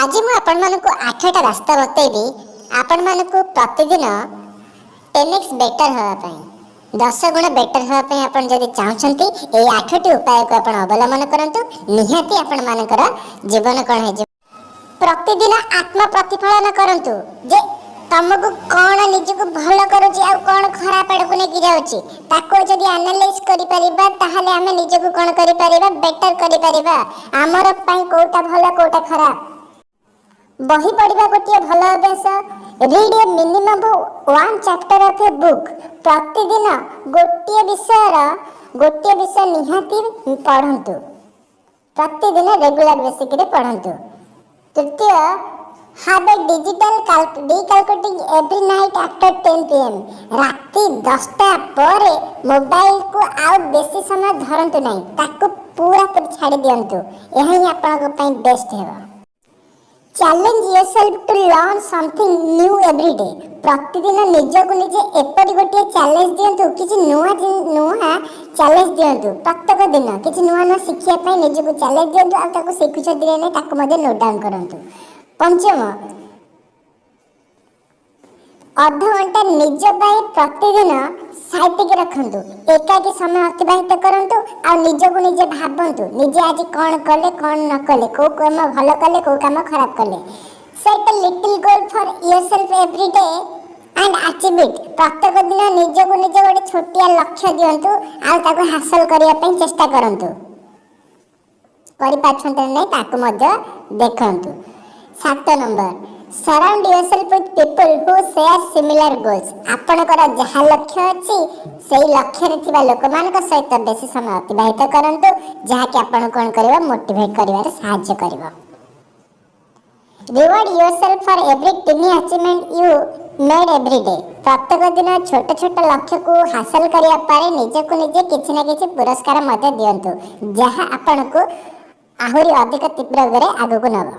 ଆଜି ମୁଁ ଆପଣମାନଙ୍କୁ ଆଠଟା ରାସ୍ତା ବତେଇବି ଆପଣମାନଙ୍କୁ ପ୍ରତିଦିନ 10x better ହେବା ପାଇଁ। 10 ଗୁଣ ବେଟର୍ ହେବା ପାଇଁ ଆପଣ ଯଦି ଚାହୁଁଛନ୍ତି, ଏଇ ଆଠଟି ଉପାୟକୁ ଆପଣ ଅବଲମ୍ବନ କରନ୍ତୁ। ନିହାତି ଆପଣମାନଙ୍କର ଜୀବନ କ'ଣ ହେଇଯିବ। ପ୍ରତିଦିନ ଆତ୍ମ ପ୍ରତିଫଳନ କରନ୍ତୁ ଯେ ତମକୁ କ'ଣ ନିଜକୁ ଭଲ କରୁଛି ଆଉ କ'ଣ ଖରାପ ଆଡ଼କୁ ନେଇକି ଯାଉଛି। ତାକୁ ଯଦି ଆନାଲାଇଜ କରିପାରିବା, ତାହେଲେ ଆମେ ନିଜକୁ କ'ଣ କରିପାରିବା? ବେଟର କରିପାରିବା। ଆମର ପାଇଁ କୋଉଟା ଭଲ, କୋଉଟା ଖରାପ। ବହି ପଢ଼ିବା ଗୋଟିଏ ଭଲ ଅଭ୍ୟାସ। Read a minimum one chapter of a book. ପ୍ରତିଦିନ ଗୋଟିଏ ବିଷୟର ଗୋଟିଏ ବିଷୟ ନିହାତି ପଢ଼ନ୍ତୁ। ପ୍ରତିଦିନ ରେଗୁଲାର ବେସିସରେ ପଢ଼ନ୍ତୁ। ତୃତୀୟ, have a digital decluttering every night after 10 p.m. ରାତି 10ଟା ପରେ ମୋବାଇଲକୁ ଆଉ ବେଶୀ ସମୟ ଧରନ୍ତୁ ନାହିଁ, ତାକୁ ପୁରାପୁରି ଛାଡ଼ି ଦିଅନ୍ତୁ। ଏହା ହିଁ ଆପଣଙ୍କ ପାଇଁ ବେଷ୍ଟ ହେବ। Challenge yourself to learn something new every day. ପ୍ରତିଦିନ ନିଜକୁ ନିଜେ ଏପରି ଗୋଟିଏ ଚ୍ୟାଲେଞ୍ଜ ଦିଅନ୍ତୁ, କିଛି ନୂଆ ନୂଆ ଚ୍ୟାଲେଞ୍ଜ ଦିଅନ୍ତୁ। ପ୍ରତ୍ୟେକ ଦିନ କିଛି ନୂଆ ନୂଆ ଶିଖିବା ପାଇଁ ନିଜକୁ ଚ୍ୟାଲେଞ୍ଜ ଦିଅନ୍ତୁ ଆଉ ତାକୁ ଶିଖୁଛନ୍ତି ନା ନାହିଁ, ତାକୁ ମଧ୍ୟ ନୋଟ୍ ଡାଉନ୍ କରନ୍ତୁ। ପଞ୍ଚମ, ଅଧଘଣ୍ଟା ନିଜ ପାଇଁ ପ୍ରତିଦିନ ସାଇତିକି ରଖନ୍ତୁ। ଏକାକୀ ସମୟ ଅତିବାହିତ କରନ୍ତୁ ଆଉ ନିଜକୁ ନିଜେ ଭାବନ୍ତୁ, ନିଜେ ଆଜି କ'ଣ କଲେ, କ'ଣ ନ କଲେ, କେଉଁ କାମ ଭଲ କଲେ, କେଉଁ କାମ ଖରାପ କଲେ। Set a little goal for yourself every day and achieve it. ପ୍ରତ୍ୟେକ ଦିନ ନିଜକୁ ନିଜେ ଗୋଟେ ଛୋଟିଆ ଲକ୍ଷ୍ୟ ଦିଅନ୍ତୁ ଆଉ ତାକୁ ହାସଲ କରିବା ପାଇଁ ଚେଷ୍ଟା କରନ୍ତୁ। କରିପାରୁଛନ୍ତି ନା ନାହିଁ, ତାକୁ ମଧ୍ୟ ଦେଖନ୍ତୁ। ସାତ number, surround yourself with people who share similar goals. ଆପଣଙ୍କର ଯାହା ଲକ୍ଷ୍ୟ ଅଛି, ସେଇ ଲକ୍ଷ୍ୟରେ ଥିବା ଲୋକମାନଙ୍କ ସହିତ ବେଶୀ ସମୟ ଅତିବାହିତ କରନ୍ତୁ, ଯାହାକି ଆପଣଙ୍କୁ କ'ଣ କରିବ? ମୋଟିଭେଟ୍ କରିବାରେ ସାହାଯ୍ୟ କରିବ। Reward yourself for every tiny achievement you made every day. ପ୍ରତ୍ୟେକ ଦିନ ଛୋଟ ଛୋଟ ଲକ୍ଷ୍ୟକୁ ହାସଲ କରିବା ପରେ ନିଜକୁ ନିଜେ କିଛି ନା କିଛି ପୁରସ୍କାର ମଧ୍ୟ ଦିଅନ୍ତୁ, ଯାହା ଆପଣଙ୍କୁ ଆହୁରି ଅଧିକ ତୀବ୍ର ବେଗରେ ଆଗକୁ ନେବ।